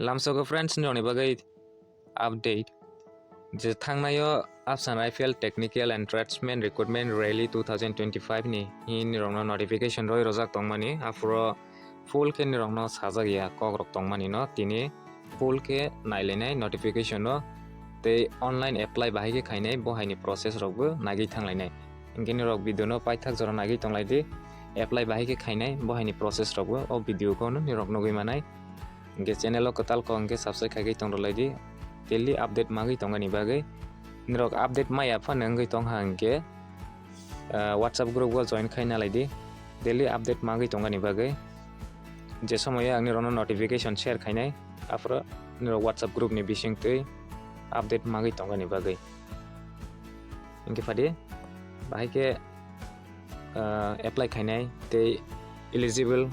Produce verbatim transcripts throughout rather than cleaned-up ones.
Lamsogo friends, nirokni bagwi update. Je thangnaio Assam Rifle Technical and Tradesman Recruitment Rally two thousand twenty-five ni hini rokno notification roi rojak tongmani, aphuru full khe nirokno sajak ya kok rok tongmani no tini full khe nailainai notification no tei online apply bahai khe khainai bo haini process rok bo nagwi thanglainai. Hinkhe nirok video no paithak jora nagwi tonglaidi, apply bahai khe khainai bo haini process rok bo o video ko no nirok nugwi manai. Hinkhe channel o kwtal kok hinkhe subscribe khaiwi tong rwlaidi, daily update magwi tongani bagwi. Nirok update maya phano wngwi tongkha hinkhe, ah, WhatsApp group o join khaina laidi, daily update magwi tongani bagwi. Je somoyo ang nirokno notification share khainai, aphuru nirok WhatsApp group ni bisingtwi update magwi tongani bagwi. Hinkhe phadi, bahai khe ah, apply khainai tei eligible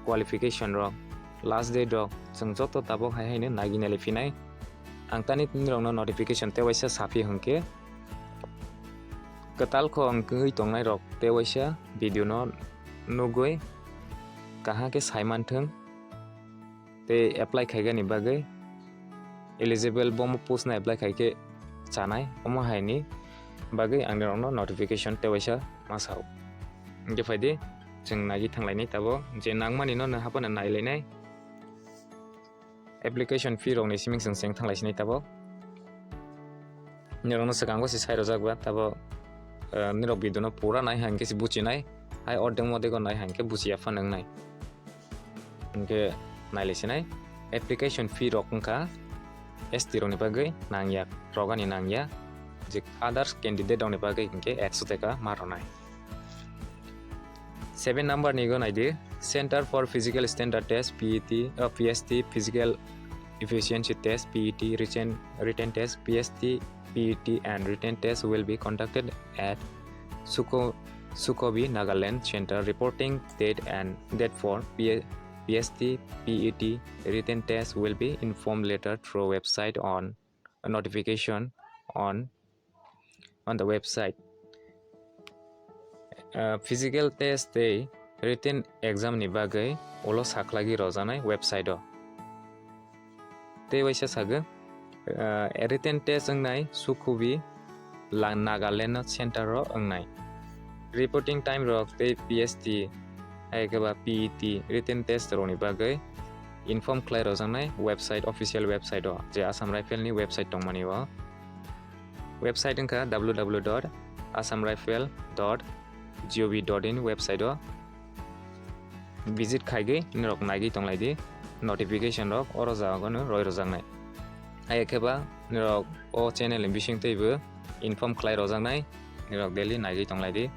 qualification rok, last date rok chwng joto tabuk hai haino nagina liphinai. Ang tani nirokno notification tei waisa saphi hwnkhe kwtal kho wngwi tongnai rok tei waisa video no nugwi kaham khe sai manthwng. Tei apply khaigani bagwi eligible bomo post no apply khaikhe chanai, omo haini bagwi ang nirokno notification tei waisa ma sao. Hinkhe phaidi chwng nagwi thanglainai tabuk je nangmani no haphano nailainai. Application fee rokni siming chwng cheng thanglaisinai tabuk. Nirokno swkango se sai rojak ba tabuk, eh, nirok video no pura nai hai hinkhe se buchinai, hai ordek modek o nai hai hinkhe buchiya phano wngnai. Hinkhe nailaisinai, application fee rok wngkha S T rokni bagwi nangya, rogani nangya, je others candidate rokni bagwi hinkhe ekso taka ma rwnai. Seven number ni go naidi, Center for Physical Standard Test, P E T, uh, P S T, Physical Efficiency Test, P E T, written, written test, P S T, P E T and written test will be conducted at Suko-, Sukobi Nagaland Center. Reporting date and date for P-, P S T, P E T written test will be informed later through website on notification on, on the website. Uh, physical test tei written exam ni bagwi ulo sakhlagwi rojaknai website o. Tei waisa sagwi, ah, written test wngnai Sukhubi la-, Nagaland no center o wngnai. Reporting time rok tei P S T, hai khe ba P E T written test rokni bagwi inform khlai rojaknai website, official website o, je Assam Rifle ni website tongmani o. Website wngkha W W W dot assam rifle dot gov dot in website o. Visit khaigwi norok naigwi tonglaidi, notification rok oro jagao no roi rwjaknai. Hai khe ba norok o channel ni bising twibo inform khlai rwjaknai, norok daily naigwi tonglaidi.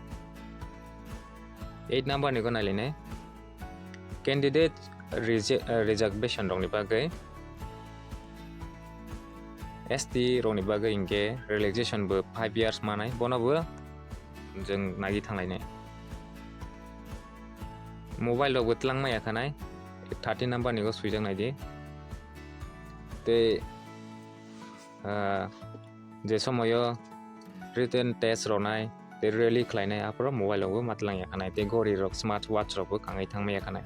Eight number ni go nailinai, candidate reje-, eh, reservation rokni bagwi, S T rokni bagwi hinkhe relaxation bo five years manai, bono bo chwng nagwi thanglainai. Mobile rok bo twlang maya khanai, thirty number ni go swijak naidi. Tei, ah, je somoyo written test rwnai, tei rally khlainai, aphuru mobile rok bo ma twlang ya khanai, tei gori rok, smart watch rok bo kangwi thang maya khanai.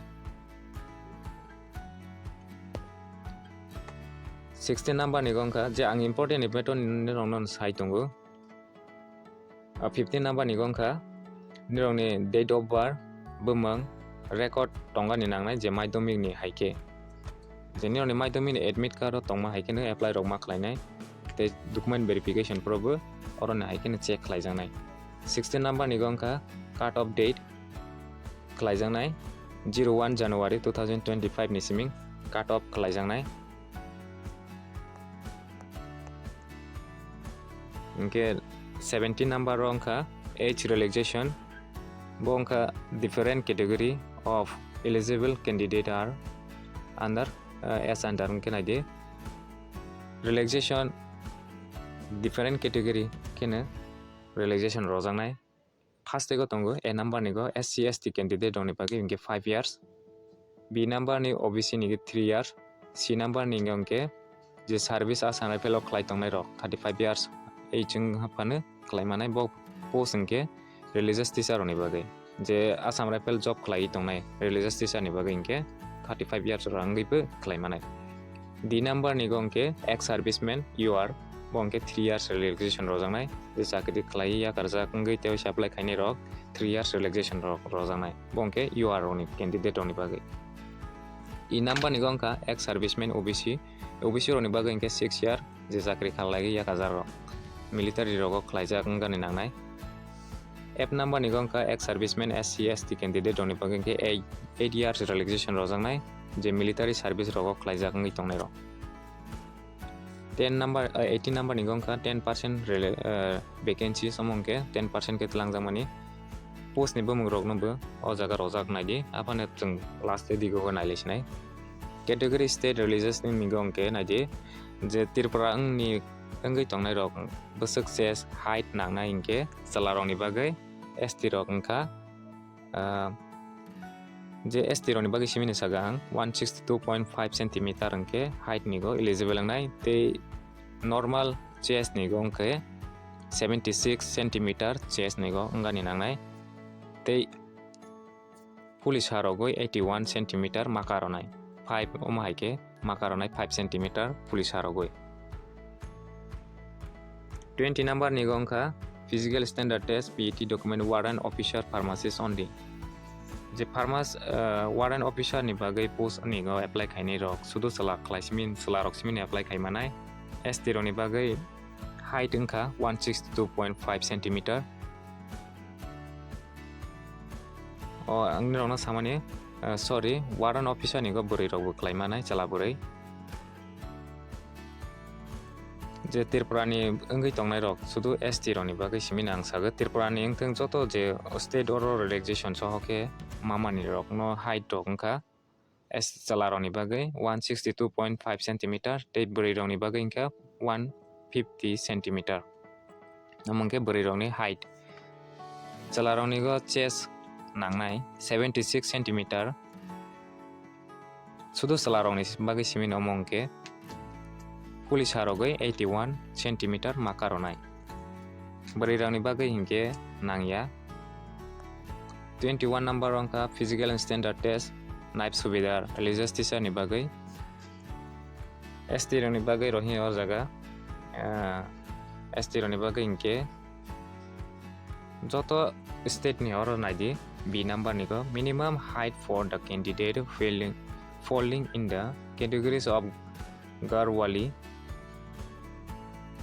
Sixteen number ni go wngkha je ang important event rokno sai tongo. Ah, fifteen number ni go wngkha nirokni date of birth, bumung, record tongani nangnai je madhyamik ni hai khe. Je nirokni madhyamik ni admit card o tongma hai kheno apply rok ma khlainai. Tei document verification phuru bo oroni hai kheno check khlaijaknai. Sixteen number ni go wngkha cut off date khlaijaknai, zero one January two thousand twenty-five ni siming cut off khlaijaknai. Hinkhe seventeen number o wngkha age relaxation, bo wngkha different category of eligible candidate are under, uh, as under hinkhe naidi relaxation different category kheno relaxation rwjaknai. First go tongo A number ni go S C S T candidate rokni bagwi hinkhe five years, B number ni O B C ni three years, C number ni hinkhe je service Assam Rifle o khlai tongnai rok thirty five years, ei chwng haphano khlai manai bo post hinkhe religious teacher rokni bagwi. Je Assam Rifle job khlai tongnai religious teacher ni bagwi hinkhe thirty five years rok wngwi bo khlai manai. D number ni go hwnkhe ex serviceman U R, bo hwnkhe three years relaxation rojaknai, je chakri khlai yakarjak wngwi tei apply khainai rok three years relaxation rok rojaknai, bo hwnkhe U R rokni candidate rokni bagwi. E number ni go wngkha ex serviceman O B C, O B C rokni bagwi hwnkhe six year, je chakri khlai yakarjak rok, military rogo khlaijak wngani nangnai. F number ni go wngkha ex serviceman S C S T candidate rokni bagwi hwnkhe eight, eight years relaxation rojaknai, je military service rogo khlaijak wngwi tongnai rok. Ten number, eh, eighteen number ni go wngkha ten percent rela-, eh, vacancy, omo hwnkhe ten percent khe twlangjakmani post ni bumung rokno bo o jaga rojak naidi, aphano chwng last digo nailai sinai. Category state religious ni go hwnkhe naidi, je Tripura wngni wngwi tongnai rok bwswk chest height nangnai hwnkhe chwla rokni bagwi S T rok wngkha, ah, je S T rokni bagwi simini saga ang one sixty two point five centimeter hwnkhe height ni go eligible wngnai, tei normal chest ni go hwnkhe seventy six centimeter chest ni go wngani nangnai, tei police ha rogwi eighty one centimeter maka ronai, five omo hai khe maka ronai five centimeter police ha rogwi. Twenty number ni go wngkha physical standard test, P E T document, warrant officer, pharmacist only. Je pharmac-, ah, warrant officer ni bagwi post ni go apply khainai rok sudu chwla khlai simi, chwla rok simi ni apply khai manai. S T rok ni bagwi height wngkha one sixty two point five centimeter. O, ang nirokno samani, eh, sorry, warrant officer ni go bwrwi rok bo khlai manai, chwla bwrwi. Je Tripura ni wngwi tongnai rok sudu S T rok ni bagwi simi nang sago. Tripura ni wngthang joto je state oro relaxation soho khe mamani rok no height rok wngkha. S chwla rokni bagwi one sixty two point five centimeter tei bwrwi rokni bagwi wngkha one fifty centimeter. Omo hwnkhe bwrwi rokni height. Chwla rokni go chest nangnai seventy six centimeter. Sudu chwla rokni bagwi simi omo hwnkhe police ha rogwi eighty one centimeter maka ronai. Bwrwi rokni bagwi hinkhe nangya. Twenty one number wngkha physical and standard test, naive subedar, religious teacher ni bagwi. S T rokni bagwi rohi o jaga, ah, S T rokni bagwi hinkhe joto state ni oro naidi B number ni go minimum height for the candidate falling, falling in the categories of Garhwali,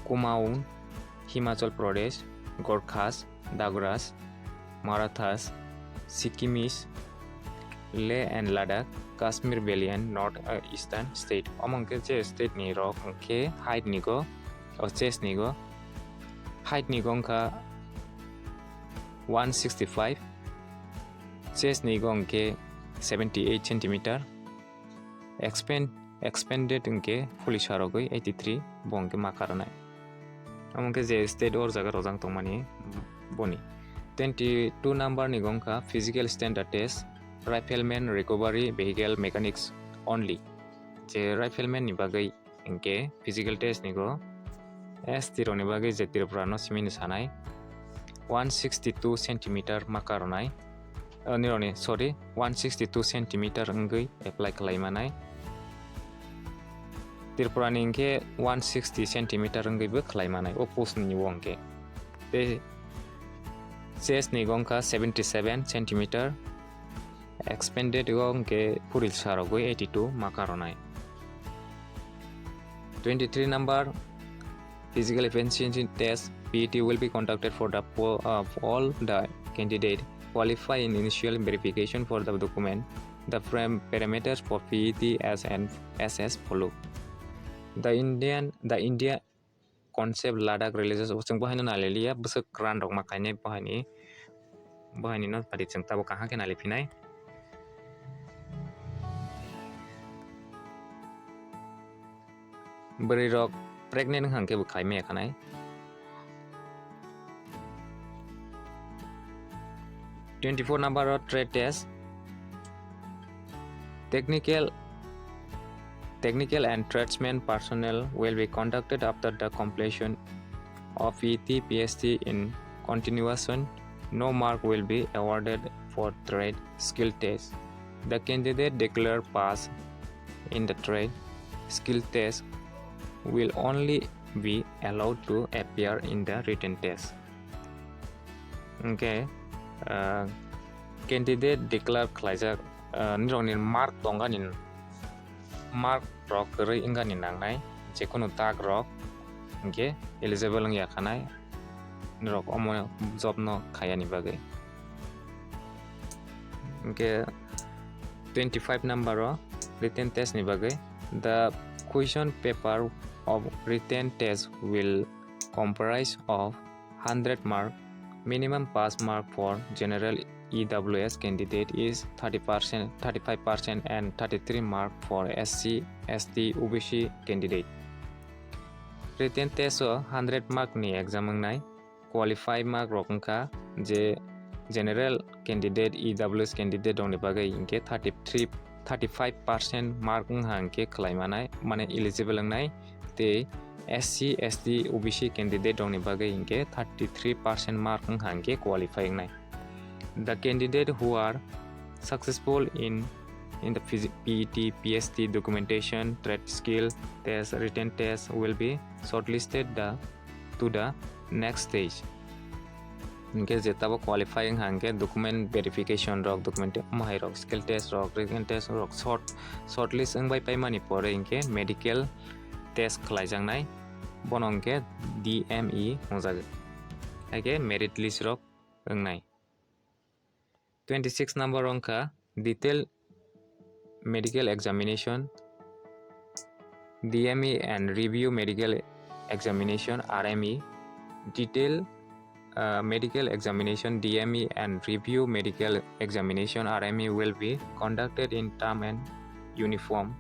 Kumaon, Himachal Pradesh, Gorkhas, Dagras, Marathas, Sikkimis, Leh and Ladakh, Kashmir Valley and North, uh, Eastern State. Omo hwnkhe je state ni rok hwnkhe height ni go, o chest ni go, height ni go wngkha one sixty five, chest ni go hwnkhe seventy eight centimeter, expand, expanded hwnkhe police ha rogwi eighty three, bo hwnkhe maka ronai. Omo hwnkhe je state o jaga rojak tongmani boni. Twenty two number ni go wngkha physical standard test, rifleman recovery vehicle mechanics only. Je rifleman ni bagwi hinkhe physical test ni go S T rokni bagwi je Tripura no simi ni sanai one sixty two centimeter maka ronai, uh, nirokni, sorry, one sixty two centimeter wngwi apply khlai manai. Tripura ni hinkhe one sixty centimeter wngwi bo khlai manai o post ni o hinkhe. Tei chest ni go wngkha seventy seven centimeter. Expanded go hwnkhe puril sa rogwi eighty two maka ronai. Twenty three number physical efficiency test, P E T, will be conducted for the po-, uh, for all the candidate qualify in initial verification for the document. The param-, parameters for P E T as and as, as follow. The Indian, the India concept Ladakh religious, bo chwng bo haino nailai liya, bwswk ran rok ma khainai bo haini, bo haini no pari chwng tabuk kaham khe nailai phinai. Bwrwi rok pregnant wngkha khe bo khai maya khanai. Twenty four number o trade test. Technical, technical and tradesman personnel will be conducted after the completion of E T P S T in continuation. No mark will be awarded for trade skill test. The candidate declare pass in the trade skill test will only be allowed to appear in the written test. Hwnkhe, ah, candidate declare khlaijak, ah, nirokni mark tongani, mark rok kwrwi wngani nangnai, jekunu tak rok hwnkhe eligible wngya khanai, nirok omo job no khaiyani bagwi. Hwnkhe twenty-five number o written test ni bagwi, the question paper of written test will comprise of hundred mark. Minimum pass mark for general E W S candidate is thirty percent, thirty-five percent and thirty-three mark for S C, S T, O B C candidate. Written test o hundred mark ni exam wngnai. Qualify mark rok wngkha je general candidate, E W S candidate rokni bagwi hinkhe thirty-three, thirty-five percent mark wngha hinkhe khlai manai, mane eligible wngnai, tei S C, S T, O B C candidate rokni bagwi hinkhe thirty-three percent mark wngha hinkhe qualify wngnai. The candidate who are successful in, in the phys-, P E T, P S T documentation, trade skill test, written test will be shortlisted the, to the next stage. Hinkhe je tabo qualify wngha hinkhe document verification rok, document omo hai rok, skill test rok, written test rok short, shortlist wngbai paimani pore hinkhe medical test khlaijaknai, bono hinkhe D M E hwnjago. Haikhe merit list rok wngnai. Twenty-six number wngkha detail medical examination, D M E and review medical examination, R M E. Detail, uh, medical examination, D M E and review medical examination, R M E, will be conducted in term and uniform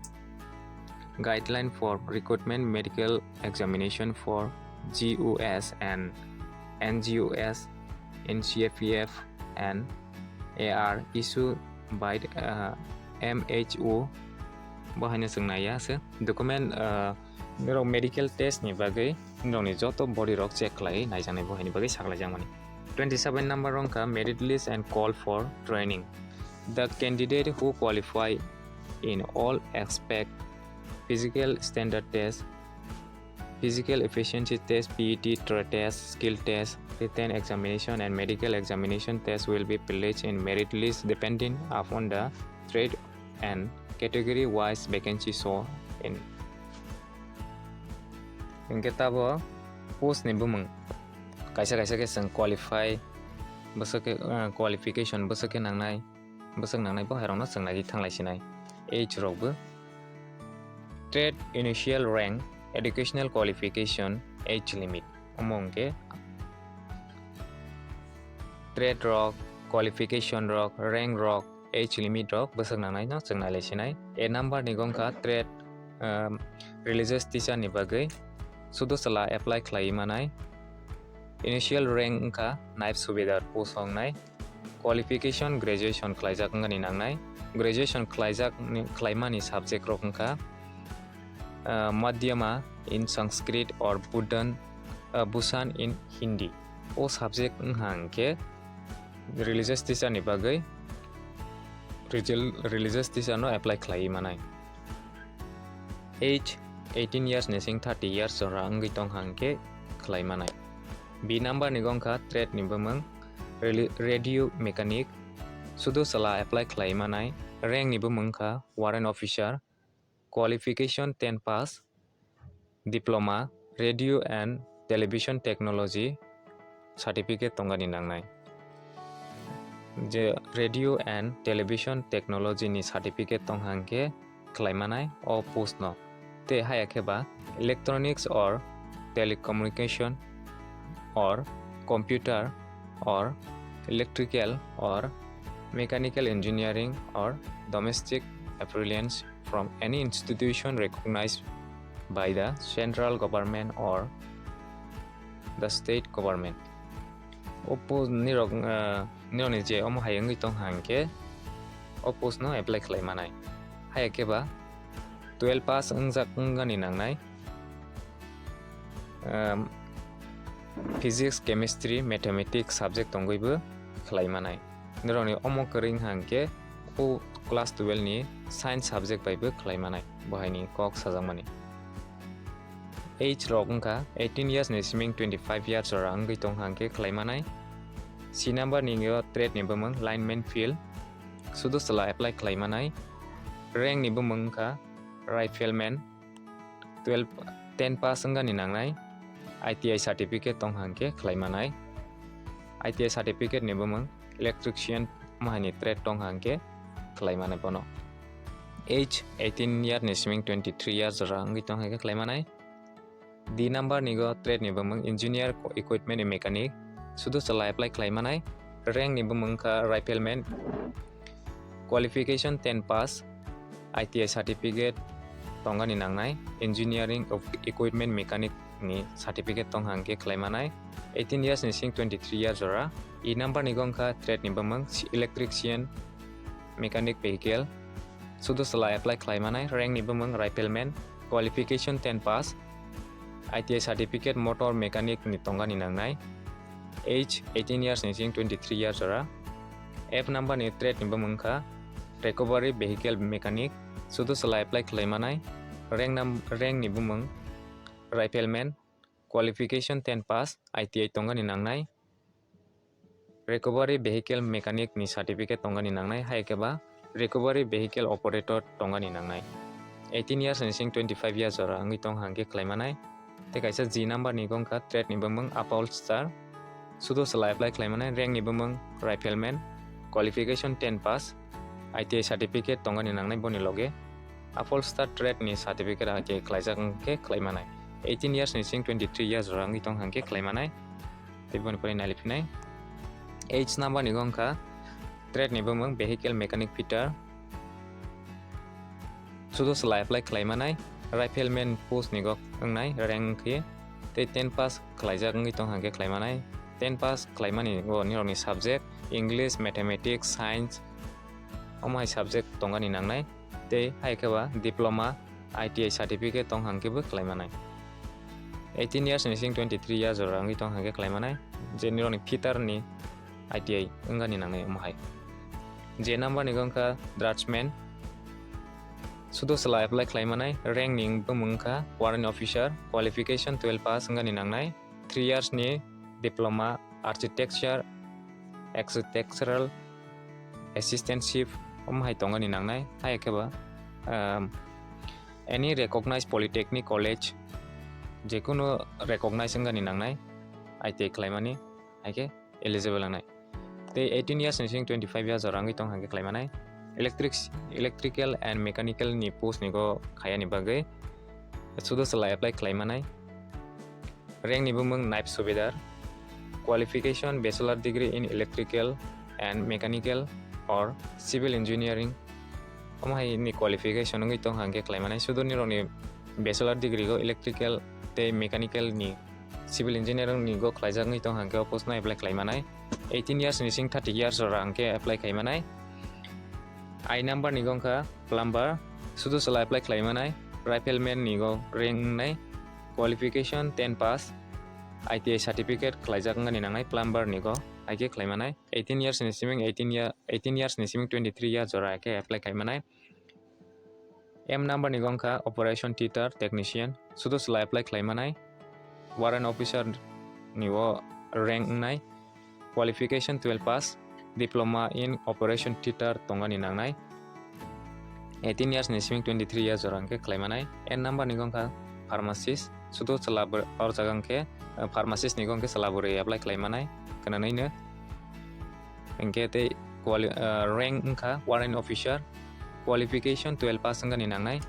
guideline for recruitment medical examination for G O S and N G O S in C F P F and A R issued by, uh, M H O. Bo haino chwng naiya se document, uh, norok medical test ni bagwi norokni joto body rok check khlai naijaknai, bo haini bagwi saklaijakmani. Twenty-seven number wngkha merit list and call for training. The candidate who qualify in all aspect, physical standard test, physical efficiency test, P E T, trade test, skill test, written examination and medical examination test will be placed in merit list depending upon the trade and category wise vacancy shown in. Hinkhe tabo post ni bumung kaisa kaisa khe chwng qualify, bwswk khe, uh, qualification bwswk khe nangnai, bwswk nangnai bo hairokno chwng naiwi thanglai sinai. Age rokbo trade, initial rank, educational qualification, age limit. Omo hwnkhe trade rok, qualification rok, rank rok, age limit rok bwswk nangnaino chwng nailai sinai. A number ni wngkha trade, um, religious teacher ni bagwi sudu chwla apply khlaiwi manai. Initial rank wngkha naib subedar post wngnai. Qualification graduation khlaijak wngani nangnai. Graduation khlaijak ni, khlaimani subject rok wngkha, uh, Madhyama in Sanskrit or Buddhan, uh, Bhushan in Hindi. O subject wngha hwnkhe religious teacher ni bagwi regi-, religious teacher no apply khlaiwi manai. Age eighteen years ni sing thirty years jora wngwi tongkha hwnkhe khlai manai. B number ni wngkha trade ni bumung reli-, radio mechanic, sudu chwla apply khlai manai. Rank ni bumung wngkha warrant officer, qualification ten pass, diploma, radio and television technology certificate tongani nangnai. Je radio and television technology ni certificate tongkha hwnkhe khlai manai o post no. Tei haya khe ba electronics or telecommunication or computer or electrical or mechanical engineering or domestic appliance from any institution recognized by the central government or the state government. O post nirok, uh, nirokni je omo hai wngwi tong hangkhe o post no apply khlai manai. Haya khe ba twelve pass wngjak wngani nangnai. Um, physics, chemistry, mathematics subject tongwibo khlai manai. Nirokni omo kwrwi wngkha hwnkhe o class twelve ni science subject baibo khlai manai. bo haini kok sajakmani. Age rok wngkha eighteen years ni siming twenty five years jora wngwi tongkha hwnkhe khlaimanai. C number ni o trade ni bumung lineman field, sudu chwla apply khlaimanai. Rank ni bumung wngkha rifleman, twelve, ten pass wngani nangnai, I T I certificate tongkha hwnkhe khlaimanai. I T I certificate ni bumung electrician, omo haini trade tongkha hwnkhe khlaimanai bono. Age eighteen year ni siming twenty three years jora wngwi tongkha hwnkhe khlaimanai. D number ni go trade ni bumung engineer, equipment ni mechanic, sudu chwla apply khlaimanai. Rank ni bumung wngkha rifleman, qualification ten pass, I T I certificate tongani nangnai, engineering of equipment mechanic ni certificate tongkha hwnkhe khlaimanai. Eighteen years ni sing twenty three years jora. E number ni go wngkha trade ni bumung electrician, mechanic vehicle, sudu chwla apply khlaimanai. Rank ni bumung rifleman, qualification ten pass, I T I certificate motor mechanic ni tongani nangnai. Age eighteen years ni sing twenty three years jora. F number ni trade ni bumung wngkha recovery vehicle mechanic, sudu chwla apply khlaimanai. Rank num-, rank ni bumung rifleman, qualification ten pass, I T I tongani nangnai. Recovery vehicle mechanic ni certificate tongani nangnai, hai khe ba recovery vehicle operator tongani nangnai. Eighteen years ni sing twenty five years jora wngwi tongkha hwnkhe khlaimanai. Tei kaisa G number ni go wngkha trade ni bumung upholster, sudu chwla apply khlaimanai. Rank ni bumung rifleman, qualification ten pass, I T I certificate tongani nangnai boni loge. Upholster trade ni certificate I T I khlaijak hwnkhe khlaimanai. Eighteen years ni sing twenty three years jora wngwi tongkha hwnkhe khlaimanai. Tei boni pore nailiphinai. Age number ni go wngkha trade ni bumung vehicle mechanic fitter, sudu chwla apply khlaimanai. Rifleman post ni go wngnai, rank wngkhe tei ten pass khlaijak wngwi tongkha hwnkhe khlaimanai. Ten pass khlaimani go nirokni subject English, Mathematics, Science, omo hai subject tongani nangnai. Tei hai khe ba diploma, I T I certificate tongkha hwnkhe bo khlaimanai. Eighteen years ni sing twenty three years jora wngwi tongkha hwnkhe khlaimanai, je nirokni fitter ni I T I wngani nangnai omo hai. J number ni go wngkha draftsman, sudu chwla apply khlaimanai. Rank ni bumung wngkha warrant officer, qualification twelve pass wngani nangnai. Three years ni diploma architecture, architectural assistantship omo hai tongani nangnai. Hai khe ba, um, any recognized polytechnic college, jekunu recognized wngani nangnai, I T I khlaimani, hai khe eligible wngnai. Tei eighteen years ni sing twenty five years jora wngwi tong hwnkhe khlaimanai. Electric, electrical and mechanical ni post ni go khayani bagwi sudu chwla apply khlaimanai. Rank ni bumung naib subedar. Qualification bachelor degree in electrical and mechanical or civil engineering. Omo hai ni qualification wngwi tong hwnkhe khlaimanai. Sudu nirokni bachelor degree go electrical tei mechanical ni, civil engineering ni go khlaijak wngwi tong hwnkhe o post no apply khlaimanai. Eighteen years ni sing thirty years jora hwnkhe apply khlaimanai. I number ni go wngkha plumber, sudu chwla apply khlaimanai. Rifleman ni go rank wngnai, qualification ten pass, I T I certificate khlaijak wngani nangnai plumber ni go, hai khe khlaimanai. Eighteen years ni siming eighteen year, eighteen years ni siming twenty three year jora khe apply khlaimanai. M number ni go wngkha operation theater technician, sudu chwla apply khlaimanai. Warrant officer ni o rank wngnai, qualification twelve pass, diploma in operation theater tongani nangnai. Eighteen years ni siming twenty three years jora hwnkhe khlaimanai. N number ni go wngkha pharmacist, sudu chwla bwrwi, o jaga hwnkhe, eh, pharmacist ni go wngkhe chwla bwrwi apply khlaimanai, kwnanwi no. Hwnkhe tei quali-, ah, rank wngkha warrant officer, qualification twelve pass wngani nangnai,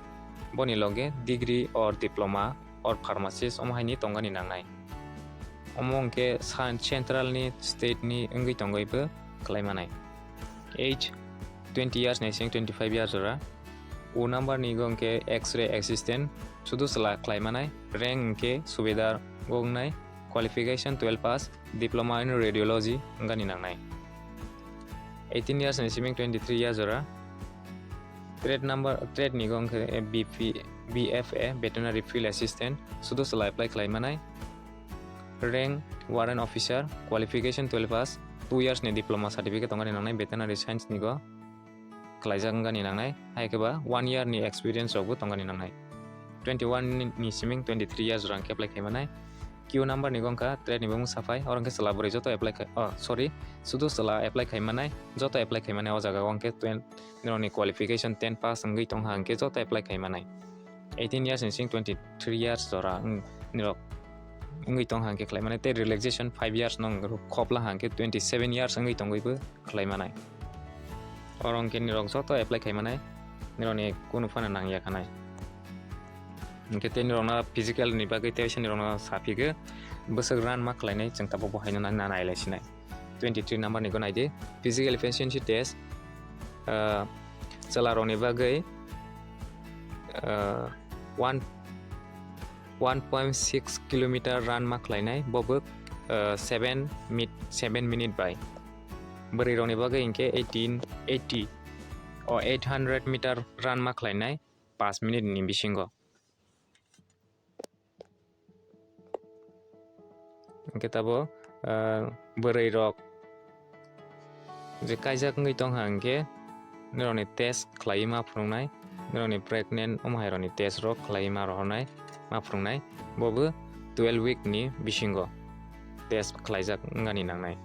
boni loge degree or diploma or pharmacist omo haini tongani nangnai. Omo hwnkhe sa-, central ni, state ni wngwi tongwi bo khlaimanai. Age twenty years ni sing twenty five years jora. O number ni go hwnkhe X-ray assistant, sudu chwla khlaimanai, rank hwnkhe subedar go wngnai, qualification twelve pass, diploma in radiology wngani nangnai. Eighteen years ni siming twenty three years jora. Trade number, trade ni go wngkhe B P, B F A, veterinary field assistant, sudu chwla apply khlaimanai. Rank warrant officer, qualification twelve pass, two years ni diploma certificate tongani nangnai veterinary science ni go. khlaijak wngani nangnai, hai khe ba one year ni experience rok bo tongani nangnai. Twenty one ni siming twenty three years rang khe apply khaimanai. Q number ni gongkha trade ni bumung saphai, oro khe chwla bwrwi joto apply khai, oh, sorry, sudu chwla apply khaimanai, joto apply khaimanai o jaga o hwnkhe twen-, nirokni qualification ten pass wngwi tongkha hwnkhe joto apply khaimanai. Eighteen years ni sing twenty three years jora wng-, nirok wngwi tongkha hwnkhe khlaimanai, tei relaxation five years no khopla hwnkhe twenty seven years wngwi tongwibo khlaimanai. Oro hwnkhe nirok joto apply khaimanai, nirokni kunu phano nangya khanai. Hwnkhe tei nirokno physical ni bagwi tei nirokno saphigwi bwswk run ma khlainai, chwng tabuk bo haino na, na, nailai sinai. Twenty three number ni gwnai di physical efficiency test, ah, chwla rokni bagwi, ah, one, one point six kilometer run ma khlainai, bo bo, ah, seven mit-, seven minute bai. Bwrwi rokni bagwi hwnkhe eighteen, eighty, o eight hundred meter run ma khlainai, paanch minute ni bisingo. Hwnkhe tabo, ah, bwrwi rok je kaijak wngwi tongkha hwnkhe norokni test khlaiwi ma phunuknai, norokni pregnant omo hai rokni test rok khlaiwi ma rohornai, ma phunuknai, bo bo twelve week ni bisingo test khlaijak wngani nangnai.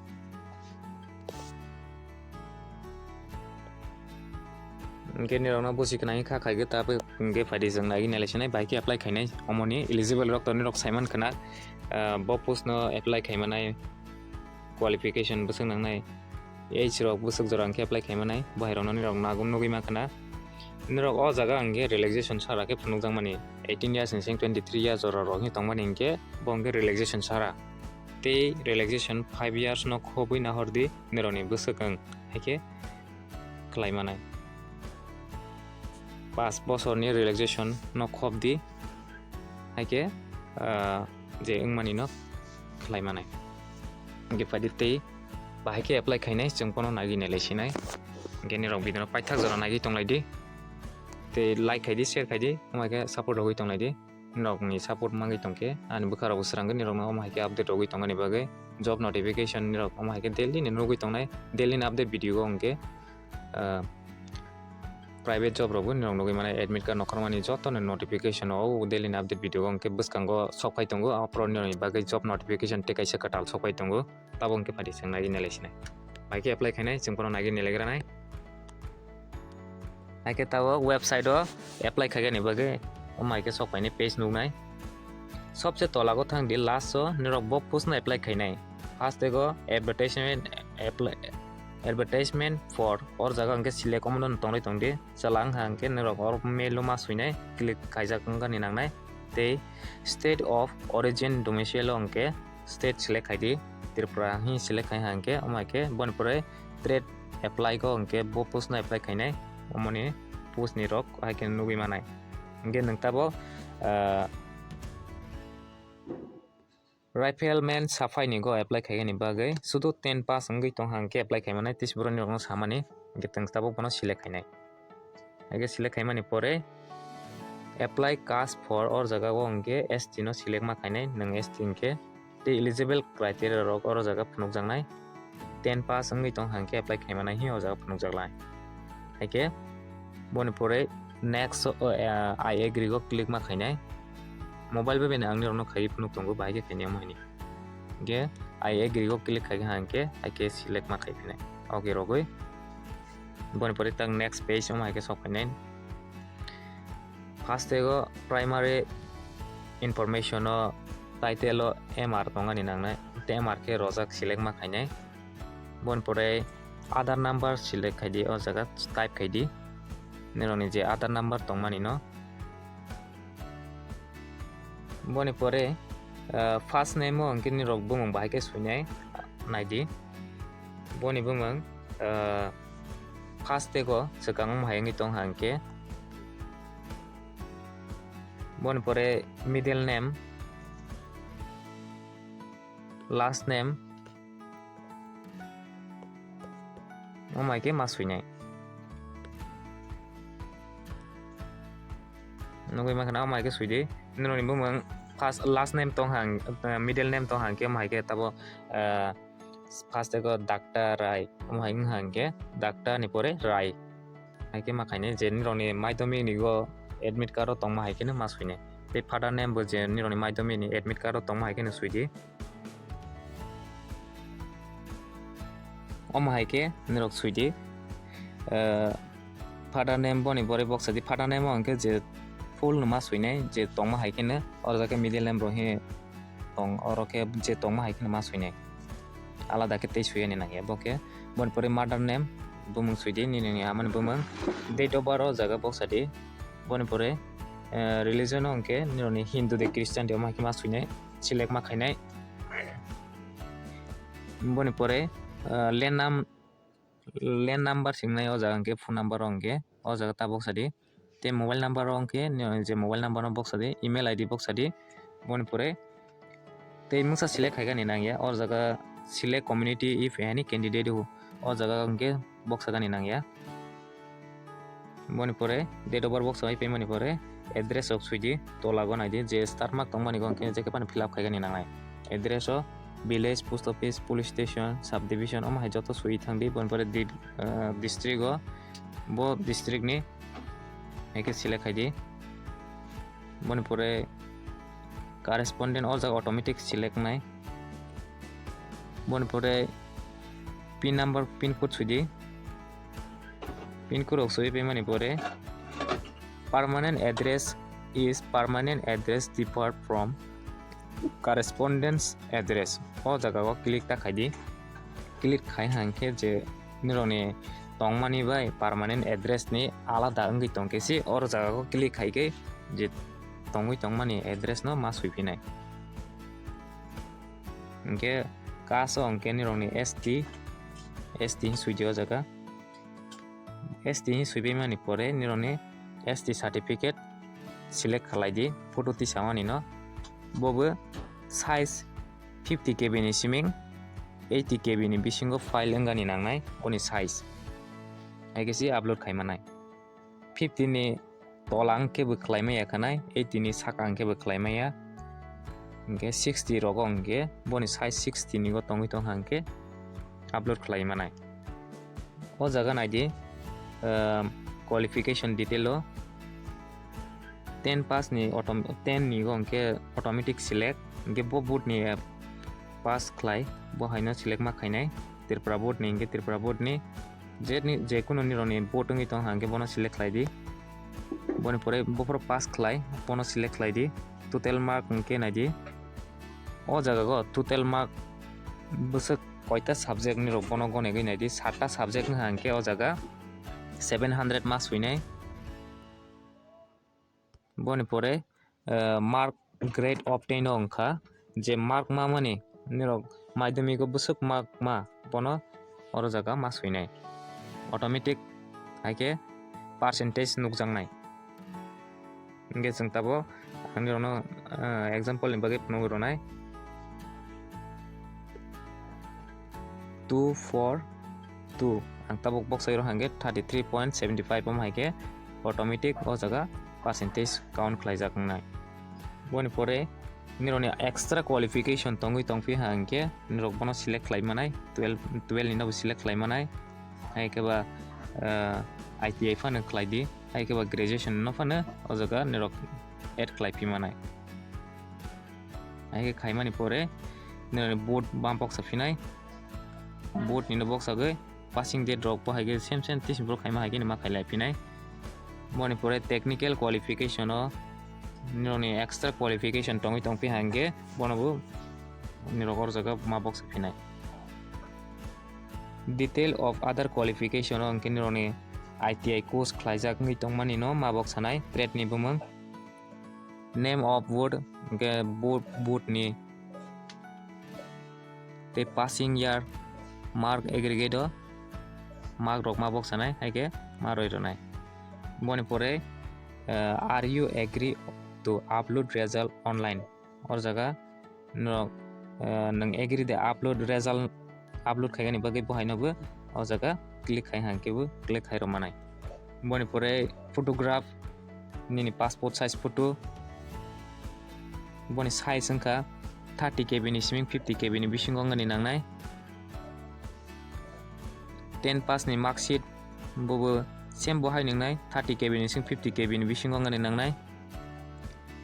Hwnkhe nirokno busi khna kha khaigwi tabuk hwnkhe phaidi chwng naiwi nailaisinai bai khe apply khainai omoni eligible rok to nirok saiman khna, ah, bo post no apply khaimanai qualification bwswk nangnai age rok bwswk jora hwnkhe apply khaimanai bo hai rokno nirok nagum nugwi ma khna. Nirok o jaga hwnkhe relaxation sara khe phunukjakmani eighteen years ni sing twenty three years jora rok hwnwi tongmani hwnkhe bo hwnkhe relaxation sara tei relaxation five years no khobwi nahor di nirokni bwswk wng hai khe khlai manai. Paanch bosorni relaxation no khop di, hai khe, ah, je wngmani no khlai manai. Hwnkhe phaidi tei bahai khe apply khainai, chwng bono naiwi nailai sinai. Hwnkhe nirok video no paithak jora naiwi tonglai di, tei like khai di, share khai di, wngma khe support rogwi tonglai di. Nirokni support mangwi tongkhe ani bwkha rokbo srangwi nirokno omo hai khe update rogwi tongmani bagwi job notification nirok omo hai khe daily ni nugwi tongnai, daily ni update video o hwnkhe, ah, private job rokbo nirok nugwi mano, admit card nokhormani joto ni notification o daily ni update video o hwnkhe bwskango sok phai tongo, aphuru nirokni bagwi job notification tei kaisa kwtal sok phai tongo. Tabuk hwnkhe phaidi chwng naiwi nailai sinai. Bai khe apply khainai, chwng bono naiwi nailai granai. Hai khe tabuk website o apply khaigani bagwi omo hai khe sok phainai page nuknai. Sobse tola o thang di, last o nirok bo post no apply khainai. First ego advertisement apply, advertisement for or jaga hwnkhe select omo no tongwi tong di. Chwla wngkha hwnkhe nirok or mail o ma swinai, click khaijak wngani nangnai. Tei state of origin domicile o hwnkhe state select khai di, Tripura hi select khai ha hwnkhe, omo hai khe boni pore trade apply ko hwnkhe bo post no apply khainai, omoni post ni rok hai khe nugwi manai. Hwnkhe nwng tabuk, ah, rifleman saphai ni go apply khaigani bagwi sudu ten pass wngwi tong ha hwnkhe apply khai manai, tei borok ni rok no samani, hwnkhe nwng tabuk bono select khainai. Hai khe select khaimani pore apply caste for or jaga o hwnkhe S T no select ma khainai nwng, S T hwnkhe tei eligible criteria rok oro jaga phunukjaknai. Ten pass wngwi tong hwnkhe apply khaimanai hi o jaga phunukjaklai. Hai khe boni pore next o, eh, I agree o click ma khainai. Mobile bai bai no ang nirok no khaiwi phunuk tongo, bahai khe khainai omo hai ni. Hwnkhe I agree o click khai kha hwnkhe hai khe select ma khai phinai. Ok rogwi. Boni pore tak next page omo hai khe sok phainai. First ego primary information o title o M R tongani nangnai. Tei M R khe rojak select ma khainai. Boni pore Aadhaar number select khai di, o jaga type khai di. Nirokni je Aadhaar number tongmani no. Boni pore, ah, first name o hwnkhe nirok bumung bahai khe swinai, nai di. Boni bumung, ah, first tag o swkang wng hai wngwi tong ha hwnkhe. Boni pore middle name, last name, omo hai khe ma swinai. Nugwi mankha na, omo hai khe swidi. Nini bumung first, last name tong hang, eh, middle name tong hang khe, omo hai khe tabo, eh, first ego Doctor Rai, omo hai wng hang khe Doctor ni pore Rai. Hai khe ma khainai je nirokni madhyamik ni go admit card o tongma hai kheno ma swinai. Tei father name bo je nirokni madhyamik ni admit card o tongma hai kheno swidi. Omo hai khe nirok swidi. Eh, father name boni borok boksa di, father name o hwnkhe je full no ma swinai, je tongma hai kheno, oro jaga middle name rok he tong, oro khe je tongma hai kheno ma swinai. Alada khe tei swi yani nangya. Bo khe boni pore mother name, bumung swidi, nini ni amani bumung. Date of birth o jaga boksa di. Boni pore, eh, religion o hwnkhe nirokni Hindu de Christian de omo hai khe ma swinai, select ma khainai. Boni pore, eh, land nam-, land number singnai o jaga hwnkhe phone number o hwnkhe o jaga ta boksa di. Tei mobile number o hwnkhe nini je mobile number no boksa di, email I D boksa di. Boni pore tei mungsa select khaigani nangya. O jaga select community if any candidate who, o jaga hwnkhe boksa gani nangya. Boni pore date of birth boksa bai paimani pore address rok swidi, tola go naidi, je star mark tongmani go hwnkhe je khe phano fill up khaigani nangnai. Address o village, post office, police station, subdivision, omo hai joto swi thangdi. Boni pore di-, ah, district o, bo district ni hai khe select khaidi. Boni pore correspondent o jaga automatic select nai. Boni pore pin number, pin code swidi. Pin code rok swi paimani pore permanent address is permanent address differ from correspondence address. O jaga o click ta khaidi. Click khai hangkhe je nirokni tongmani bai permanent address ni alada wngwi tongkhe se oro jaga o click khai khe je tongwi tongmani address no ma swi phinai. Hwnkhe caste o hwnkhe nirokni S T, S T hwn swidi o jaga. S T hwn swibaimani pore nirokni S T certificate select khlai di, photo tisamani no. Bo bo size fifty K B ni siming eighty K B ni bisingo file wngani nangnai, boni size. Hai khe se upload khai manai. Fifty ni tola hwnkhe bo khlai maya khanai, eighty ni saka hwnkhe bo khlai maya. Hwnkhe sixty rogo hwnkhe boni size sixty ni go tongwi tong hwnkhe upload khlai manai. O jaga naidi, ehm, qualification detail o ten pass ni autom-, ten ni go hwnkhe automatic select, hwnkhe bo board ni, eh, pass khlai, bo haino select ma khainai. Tripura board ni hwnkhe Tripura board ni, je ni, je kunu nirokni board wngwi tong hwnkhe bono select khlai di. Boni pore buphuru pass khlai, bono select khlai di. Total mark hwnkhe nai di. O jaga go total mark bwswk koita subject ni rok bono gonegwi nai di. Satta subject wngkha hwnkhe o jaga seven hundred ma swinai. Boni pore, eh, mark grade obtain o wngkha, je mark ma mani nirok madhyamik o bwswk mark ma, bono oro jaga ma swinai. Automatic hai khe percentage nukjaknai. Hwnkhe chwng tabuk ang nirokno, eh, example ni bagwi phunugwi rwnai. Two four two. Ang tabuk boksa rok hwnkhe thirty three point seven five omo hai khe automatic o jaga percentage count khlaijak wngnai. Boni pore nirokni extra qualification tongwi tongphi hwnkhe nirok bono select khlai manai, twelve, twelve ni no bo select khlai manai. Hai khe ba, ah, I T I phano khlai di, hai khe ba graduation no phano o jaga nirok add khlai phi manai. Hai khe khaimani pore nini board bam boksa phinai, board nino boksa gwi passing date rok bo hai khe same same tisi borok khaima hai khe ma khailai phinai. Boni pore technical qualification o nini extra qualification tongwi tongphi hai khe bono bo nirok oro jaga ma boksa phinai. Detail of other qualification o hwnkhe nirokni I T I course khlaijak wngwi tongmani no ma boksanai, trade ni bumung. Name of board, hwnkhe board, board ni tei passing year, mark aggregate o mark rok ma boksanai, hai khe ma roi rwnai. Boni pore, eh, are you agree to upload result online? O jaga norok, eh, nwng agree de upload result upload khaigani bagwi bo haino bo o jaga click khai hang khe bo click khai rw manai. Boni pore photograph nini passport size photo, boni size wngkha thirty K B ni siming fifty K B ni bisingo wngani nangnai. Ten pass ni mark sheet, bobo same bo hai nwngnai, thirty K B ni sing fifty K B ni bisingo wngani nangnai.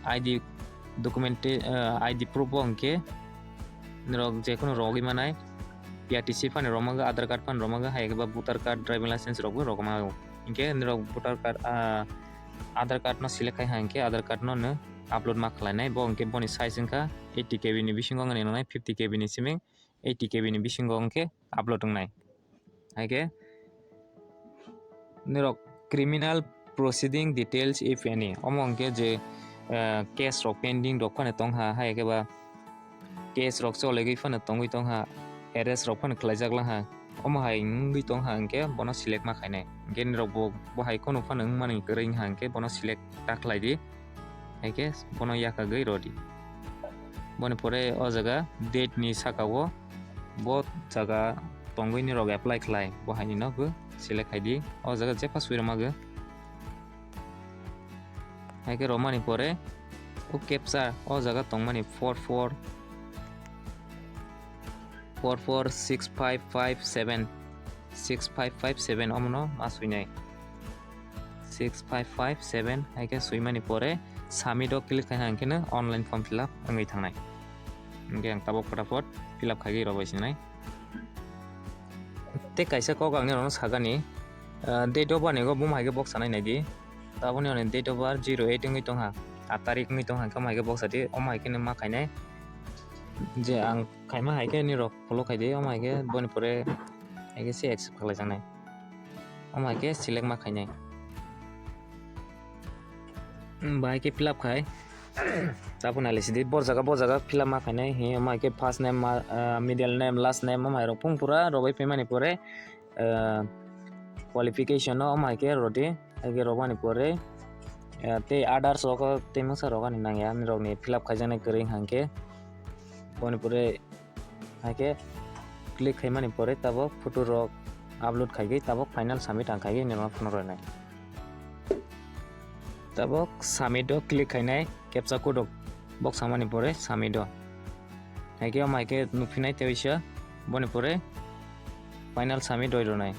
I D document, eh, I D proof bo hwnkhe norok jekheno rogwi manai. P R T C phano rogmago, Aadhaar card phano rogmago, hai khe ba voter card, driving license rokbo rogmago. Hinkhe norok voter card, ah, Aadhaar card no select khai ha hinkhe Aadhaar card no nw upload ma khlainai. Bo hinkhe boni size wngkha eighty K B ni bisingo wngani nangnai, fifty K B ni simi eighty K B ni bisingo hinkhe upload wngnai. Hai khe norok criminal proceeding details if any, omo hinkhe je, eh, case rok pending rok phano tongha, hai khe ba case rok cholegwi phano tongwi tongha, arrest rok phano khlaijak langha, omo hai wngwi tongha hinkhe bono select ma khainai. Hinkhe norok bo, bo hai kheno phano wngmani kwrwi wngha hinkhe bono select ta khlai di, hai khe bono yakagwi rw di. Boni pore o jaga date ni saka o bo jaga tongwi norok apply khlai, bo hai no bo select khai di. O jaga jepha swi rwmago. Hai khe romani pore o captcha o jaga tongmani four four, four four six five five seven, six five five seven omono ma swinai. Six five five seven hai khe swimani pore submit o click khai ha hinkhe no online form fill up wngwi thangnai. Hinkhe ang tabuk photaphot fill up khaigwi rw bai sinai. Tei kaisa kok ang norokno sagani, ah, date of birth ni bo buma hai khe boksa nai nai di. Taboni hwnwi date of birth zero eight wngwi tongha, aat tarik wngwi tongha, hinkhe omo hai khe boksa di, omo hai khe ma khainai. Je ang khaima hai khe nirok follow khai di, omo hai khe boni pore hai khe se accept khlaijaknai. Omo hai khe select ma khainai. Bahai khe fill up khai. Tabuk nai lai sidi, bo jaga, bo jaga fill up ma khainai. Hi, omo hai khe first name, ma, ah, middle name, last name, omo hai rok phung pura rwbai phaimani pore, ah, qualification no omo hai khe rwdi. Hai khe rwbani pore, ah, tei others rok tei masa rok ani nangya, ani rok ni fill up khaijaknai kwrwi hwnkhe. Boni pore Hai khe click khaimani pore tabuk photo rok upload khaigwi tabuk final submit ang khaigwi norok phunuk rwnai. Tabuk submit o click khainai, captcha code rok boksa mani pore submit o. Hai khe omo hai khe nukphinai tei waisa boni pore final submit roi rwnai.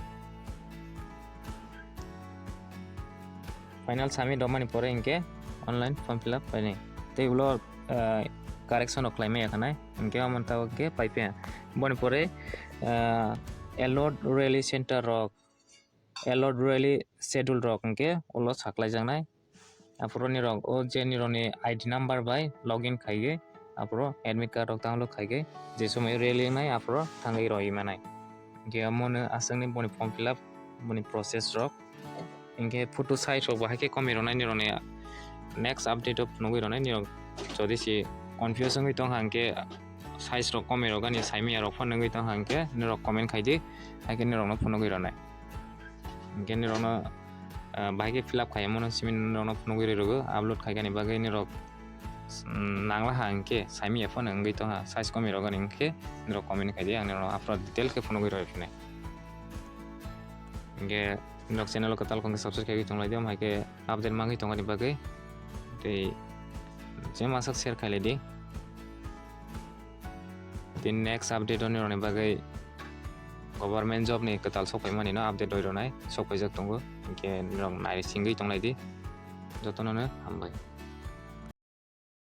Final submit rwmani pore hinkhe online form fill up painai. Tei ulo, ah, correction rok khlai maya khanai. Hinkhe omo tabuk khe pai phiya. Boni pore, ah, allowed rally center rok, allowed rally schedule rok hinkhe ulo saklaijaknai. Aphuru nirok o je nirokni I D number bai login khaigwi, aphuru admit card rok download khaigwi, je somoi rally wngnai aphuru thangwi roi manai. Hinkhe omono aswkni boni form fill up, boni process rok. Hinkhe photo size rok bo hai khe komwi rwnai nirokni next update o phunugwi rwnai nirok. Jodi se confuse wngwi tongkha hinkhe size rok komwi rwgani, saimanya rok phano wngwi tongkha hinkhe nirok comment khaidi, hai khe nirokno phunugwi rwnai. Hinkhe nirokno, ah, bahai khe fill up khai omono simi nirokno phunugwi rwi rwgo, upload khaikani bagwi nirok, mm, nanglaha hinkhe saimanya phano wngwi tongkha, size komwi rwgani hinkhe nirok comment khaidi, ang nirokno aphuru detail khe phunugwi rwi phinai. Hinkhe norok channel o kwtal khon khe subscribe khaigwi tonglaidi, omo hai khe update mangwi tongmani bagwi. Tei je masa share khailai di. Tei next update o nirokni bagwi government job ni kwtal sok phaimani no update roi rwnai, sok phaijak tongo. Hinkhe norok nai singwi tonglaidi. Jotono no hambai.